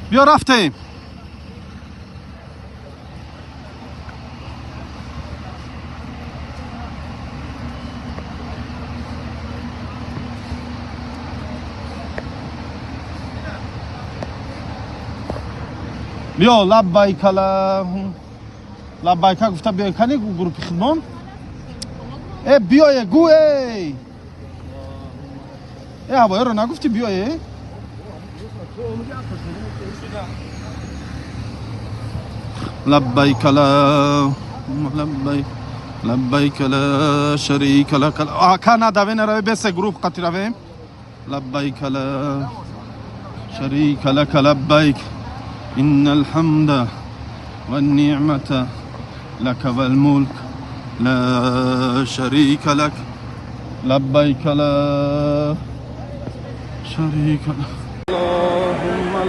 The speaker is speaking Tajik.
Биё, рафтем. Биё, лаббайка лаббайка гуфта биё. Кани группи хидмон? Э, биёе, гу, эй, э, ҳавоёро нагуфтӣ, биёе. Лаббайка лаббайк, лаббайка ла шарика лак. Ака, надаве, нараве, бесе групп қати равем. Лаббайка ла шарика лака лаббайк, инна алҳамда ванниъмата лака валмулк, ла шарика лак. Лаббайка ла шарика лак.